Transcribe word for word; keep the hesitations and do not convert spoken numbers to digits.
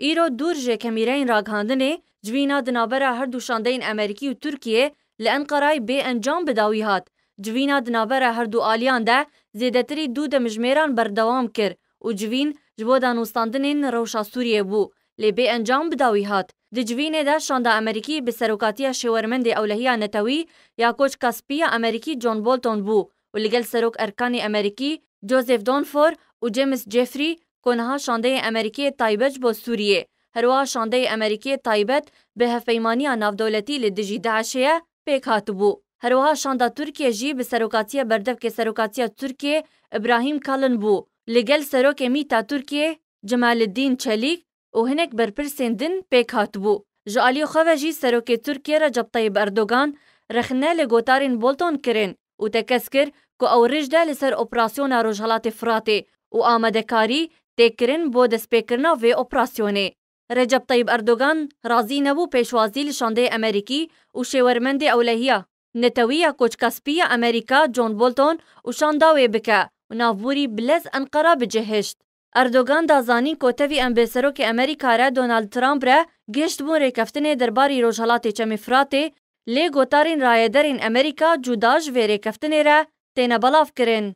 Îro dûr ji kemîreyên ragihandinê, civîna di navbera her du şandeyên Amerîkî û Tirkiyê li Enqerayê bê encam bi dawî hat. Civîna di navbera her du aliyan de zêdetirî du demjimêran berdewam kir û civîn ji bo danûstandinên rewşa Sûriyê bû, lê bê encam bi dawî hat. Di civînê de şanda Amerîkî bi serokatiya şêwermendê ewlehiya netewî ya Koç Kaspî ya Amerîkî John Bolton bû û li gel Serok Erkanê Amerîkî Joseph Dunford û James Jeffrey ku niha şandeyê Amerîkiyê taybet ji bo Sûriyê, herwiha şandeyê Amerîkiyê taybet bi hevpeymaniya navdewletî li dijî DAIŞê ye, pêk hatibû. Herwiha şanda Tirkiyê jî bi serokatiya berdevkê serokatiya Tirkiyê Ibrahim Kalin bû. Li gel serokê MÎTA Tirkiyê Cemaliddin Çelîk û hinek berpirsên din pêk hatibû. Ji aliyê xwe ve jî serokê Tirkiyê Recep Tayyip Erdogan rexne li gotarên Bolton kirin û tekez kir ku ew rij de li ser operasyona Rojhelatê Firatê û amadekarî tê kirin bo destpêkirina vê operasyonê. Recep Tayyip Erdogan razî nebû pêşwazî li şandeyê Amerîkî û şêwermendê ewlehiya netewî ya Koçkaspî ya Amerîka John Bolton û şanda wê bike û navbûrî bi lez Enqera bicihişt. Erdogan da zanîn ku tevî em bi serokê Amerîka re Donald Trump re gihiştibûn rêkeftinê derbarî Rojhelatê Çemê Firatê, lê gotarên rayederên Amerîka cuda ji vê rêkeftinê re têne belav kirin.